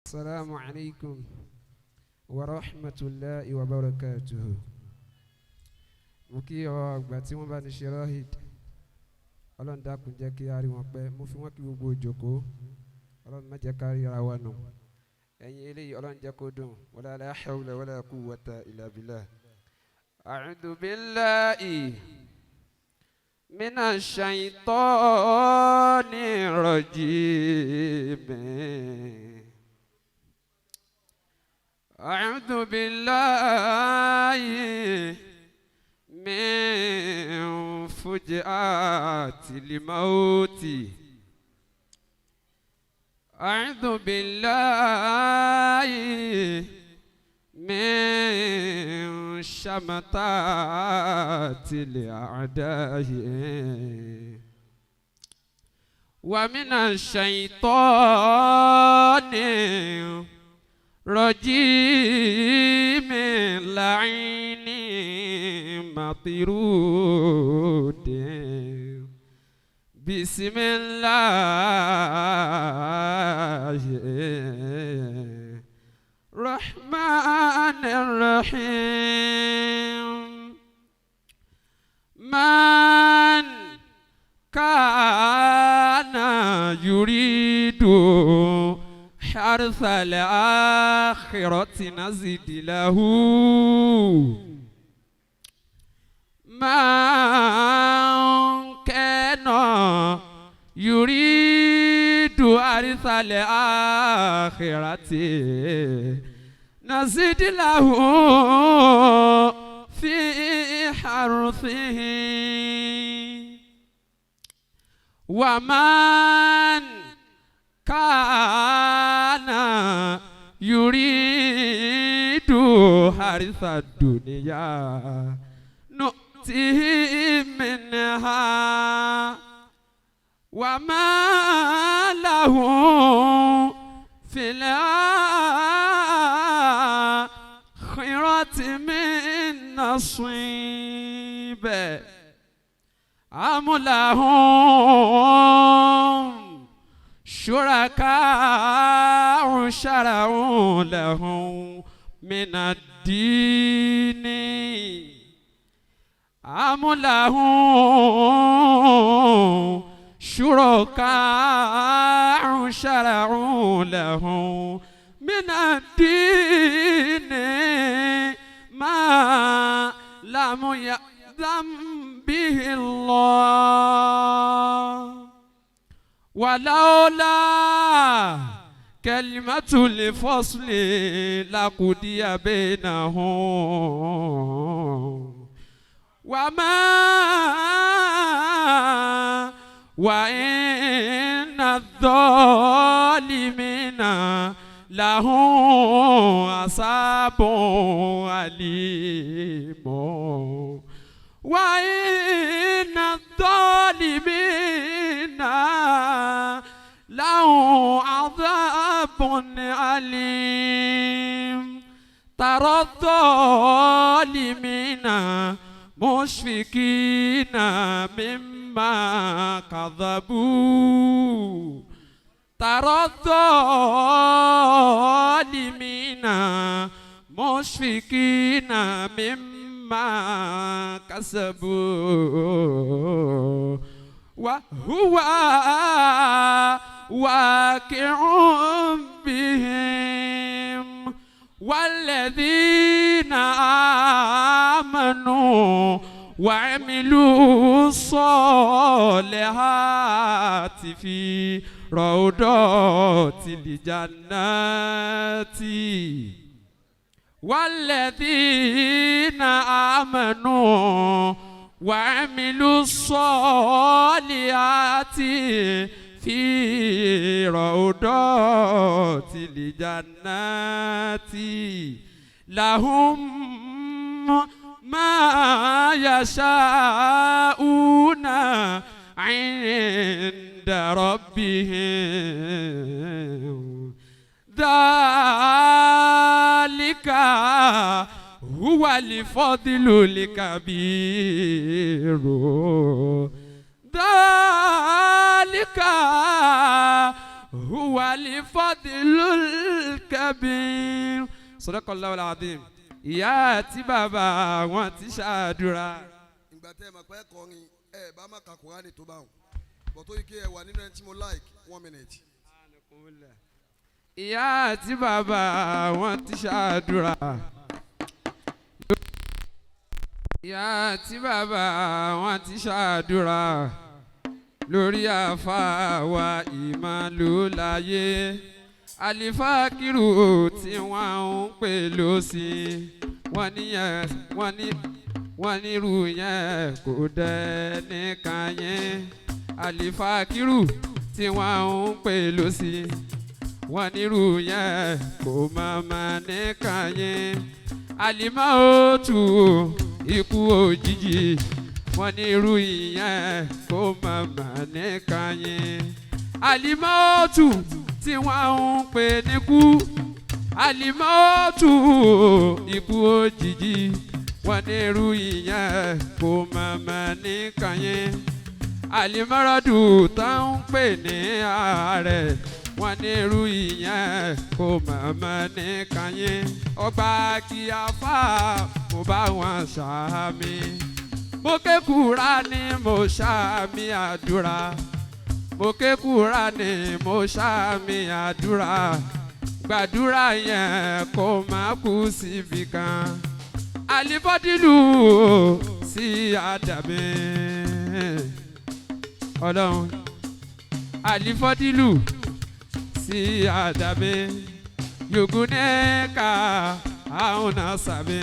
السلام عليكم ورحمة الله وبركاته. Mo kí ọ àgbà tí wọ́n bá ní ṣe rahid, Ọlọ́run dákun jẹ́ kí a rí wọn pẹ́. Mo fi wọ́n kí gbogbo ìjókòó. Ọlọ́run má jẹ́ ká rí ara wa nù. Ẹ̀yin eléyìí, Ọlọ́run jẹ́ kó dùn. Wala la hawla wala quwwata illa billah. A'udhu billahi minash shaitani rajim. A'udhu billahi من فجآت الموت. أعوذ بالله من شمتات الأعداء ومن الشيطان رجيم لعين مطرود. بسم الله الرحمن الرحيم. من كان يريد حرث الآخرة نزد له. من كان يريد حرث الآخرة نزد له في حرثه. ومن كان يريد حرث الدنيا نؤته منها وما له في الآخرة من نصيب. أم لهم شركاء شرعوا لهم من الدين أم لهم شركاء شرعوا لهم من الدين ما لم يأذن به الله. ولولا كلمة الفصل لقضي بينهم وما وإن الظالمين لهم عذاب أليم. وإن الظالمين لهم عذاب أليم. ترى الظالمين مشفقين مما كذبوا. ترى الظالمين مشفقين مما كسبوا وهو واقع بهم. والذين آمنوا وعملوا الصالحات في روضات الجنات. والذين آمنوا وعملوا الصالحات في روضات الجنات لهم ما يشاءون عند ربهم. ذلك هو الفضل الكبير. ذلك هو الفضل الكبير. صدق الله العظيم. Ìyá àti bàbá wọn ti ṣàdúrà. Ìgbà tẹ́ ẹ mọ̀ pé ẹ kọrin, ẹ bá má ka Kùránì tó bá wọn bọ̀ tó yìí kí ẹ wà nínú ẹni tí mo like one minute. Ìyá àti bàbá wọn ti ṣàdúrà. Ìyá àti bàbá wọn ti ṣàdúrà lórí àáfàá wa ìmàlúláyé àlìfáàkìrù tí wọ́n ń pè lọ́sí. Wọ́n níyẹn, wọ́n ní wọ́n nírú yẹn kò dẹ́ nìkan yẹn. Àlìfáàkìrù tí wọ́n ń pè lọ́sí, wọ́n nírú yẹn kò má nìkan yẹn. Àlìmọ́ òtù ikú òjijì, wọ́n nírú ìyẹn kò má nìkan yẹn. Àlìmọ́ òtù tí wọ́n ń pè níkú, àlìmọ́ òtù ikú òjijì, wọ́n nírú ìyẹn kò má nìkan yẹn. Àlìmọ́rọ́dù tó ń pè ní ààrẹ, wọ́n nírú ìyẹn kò má nìkan yẹn. Ọgbà kí afá mo bá wọn ṣàmì, mo ké Kùránì mo ṣàmì àdúrà, mo ké Kùránì mo ṣàmì àdúrà, gbàdúrà yẹn kó má kú síbi kan. Àlìfọ́dìlù sí àdàmì ọlọ́run, àlìfọ́dìlù sí àdàmì yoguneka àwọn nàṣàmì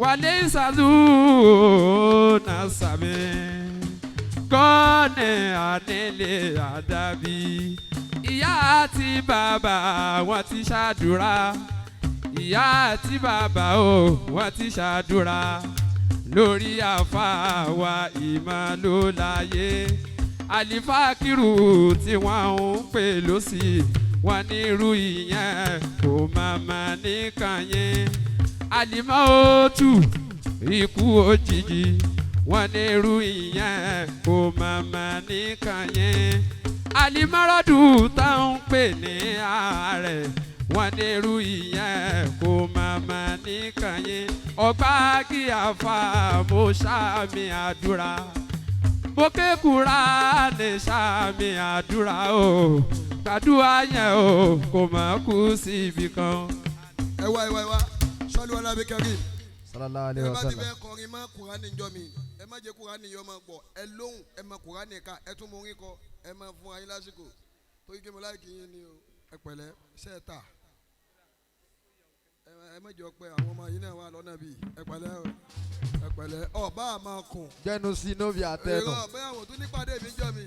wàlẹ́ ìsàlù nàṣàmì gọ́ọ̀nì ànílé àdàbí. Ìyá àti bàbá wọn ti ṣàdúrà, ìyá àti bàbá o wọn ti ṣàdúrà lórí àáfàá wa ìmàlúláyé àlìfáàkìrù tí wọ́n ń pè lọ́sí, wọ́n ní irú ìyẹn kò má nìkan yẹn. Àlìmọ́ òtù ikú òjijì, wọ́n ní irú ìyẹn kò má nìkan yẹn. Àlìmọ́rọ́dù táwọn ń pè ní ààrẹ, wọ́n ní irú ìyẹn kò má nìkan yẹn. Ọgbà kí àfa mo ṣàmì àdúrà, mo ké Kùránì ṣàmì àdúrà o, gbàdúrà yẹn o kò má kú síbi kan. Ẹ wá, ẹ wá, ẹ wá, sọlú alábí kẹrin. Sallallahu alayhi Ẹ wa bá ti sallam. fẹ́ kọrin mọ́ Kùránì jọ mi, ẹ má jẹ́ Kùránì yọ máa pọ̀. Ẹ lóhùn, ẹ mọ Kùránì ká, ẹ tún mọ orin kọ, ẹ máa fún ayé lásìkò torí kí mo like yín ni o. Ẹ pẹ̀lẹ́ ṣe é ta, ẹ má jọ pé àwọn ọmọ yín náà wà lọ́nà bíi. Ẹ pẹ̀lẹ́ o, ẹ pẹ̀lẹ́, ọba àmọ́ kùn. Jẹnu sí nóbi àtẹnu. Èrò bẹ́ẹ̀ àwọn tó nípàdé mi jọ mi.